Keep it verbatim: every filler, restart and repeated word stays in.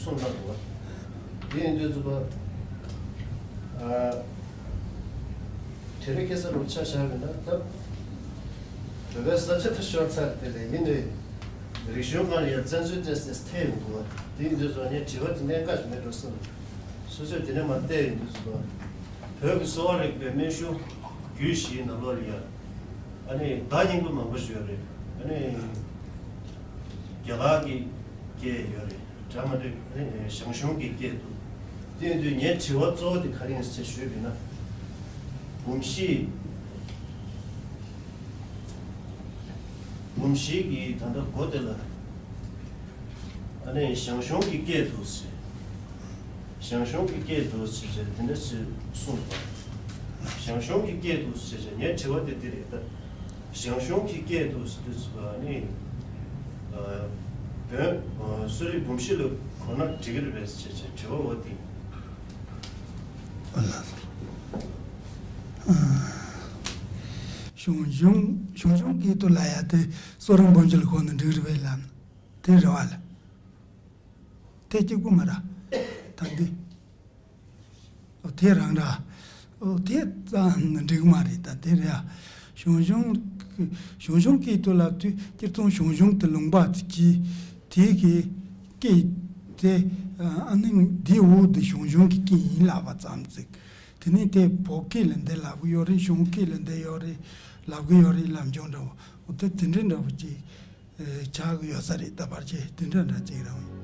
གསུངས་གནང་འདུག་བ། དེ་ཡིན་དུས་ཙུག་པ། ཨ། དེ་རིང་ཁ་སང་ལུགས་ཆ་བཞག་པ་ཡིན་ན་ད། བོད་པའི་ས་ཆ་དེ་ཤོར་ཚར་དེ་ལས་ཡིན་དུས། རིག་གཞུང་སྒང་ལ་ཡང་བཙན་འཛུལ་ཏོག་ཙམ་ཐེབས་ཡོང་འདུག་བ། དེ་ཡིན་དུས་ཙུག་པ་ངས་དྲི་བ་དེ་གནད་འགག་ཅིག་མེད་འགྲོ་བསམ། སོ་སོས་དེ་ནས་མར་བལྟས་ཡོང་དུས་ཙུག་པ། བོད་ཀྱི་གསོ་བ་རིག་པའི་སྨན་གཞུང་རྒྱུད་བཞིའི་ནང་ལོགས་ལ་ཡང་། ཨ་ནི་བརྡ་རྙིང་པ་མང་པོ་ཞིག་ཡོད་རེད། ཨ་ནི་རྒྱ་གར་གྱི་སྐད་ཡོད་རེད། འདྲ་མ་འདྲ་ཨ་ནི་ཞང་ཞུང་གི་སྐད་འདུག་དེ་ཡིན་དུས་ངའི་དྲི་བ་གཙོ་བོ་དེ་ག་རེ་ཡིན་ཟེར་ཞུས་པ་ཡིན་ན། འབུམ་བཞི། འབུམ་བཞི་གི་ད་ལྟ་མགོ་དེ་ལ། ཨ་ནི་ཞང་ཞུང་གི་སྐད་འདུག་ཟེར། ཞང་ཞུང་གི་སྐད་འདུག་ཟེར་བྱས་དེ་འདྲ་ཞིག་གསུངས་པ། ཞང་ཞུང་གི་སྐད་འདུག་ཟེར་བྱས་ངའི་དྲི་བ་དེ་འདི་རེད་ད། ཞང་ཞུང་གི་སྐད་འདུག་ཟེར་དུས་ཙུག་པ་ནི། ཨ། བོན། ཨ། གསོ་རིག་འབུམ་བཞི་ལ་གོ་ན་འགྲིག་གི་རེད་པས་ཟེར་བྱས་དྲི་བ་འོ་དེ། ཞང་ཞུང་། ཞང་ཞུང་སྐད་དུ་ལ་ཡ་དེ་གསོ་རིག་འབུམ་བཞི་ལ་གོ་ན་འགྲིག་རེད་པས་ལབ་ན་དེ་རེད་བ་ལ། དེ་གཅིག་པུ་མ་རེད། ད་འདི། ཨོ་དེ་རང་ར། ཨོ་དེ་ཙམ་འགྲིག་མ་རེད་ད་དེ་རེད་ཨ། ཞང་ཞུང་། ཞང་ཞུང་སྐད་དུ་ལབ་དུས་སྤྱིར་བཏང་ཞང་ཞུང་དེ་ལུང་པ་དེ་གི། དེ་གི་སྐད་དེ། ཨ་ནི་འདི་འོ་དེ་ཞང་ཞུང་གི་སྐད་ཡིན་ལབ་པ་ཙམ་ཅིག་དེ་ནས་དེ་བོད་སྐད་ལ་འདི་ལབ་གི་ཡོད་རེད། ཞང་སྐད་ལ་འདི་ཡོད་རེད། ལབ་གི་ཡོད་རེད་ལབ་འཇོག་འདྲ་བོ། འོ་དེ་དེ་འདྲ་འདྲ་བོ་ཅིག་ཆགས་ཀྱི་ཡོད་ས་རེད་ད་བར་ཆད་དེ་འདྲ་འདྲ་ཅིག་རང་།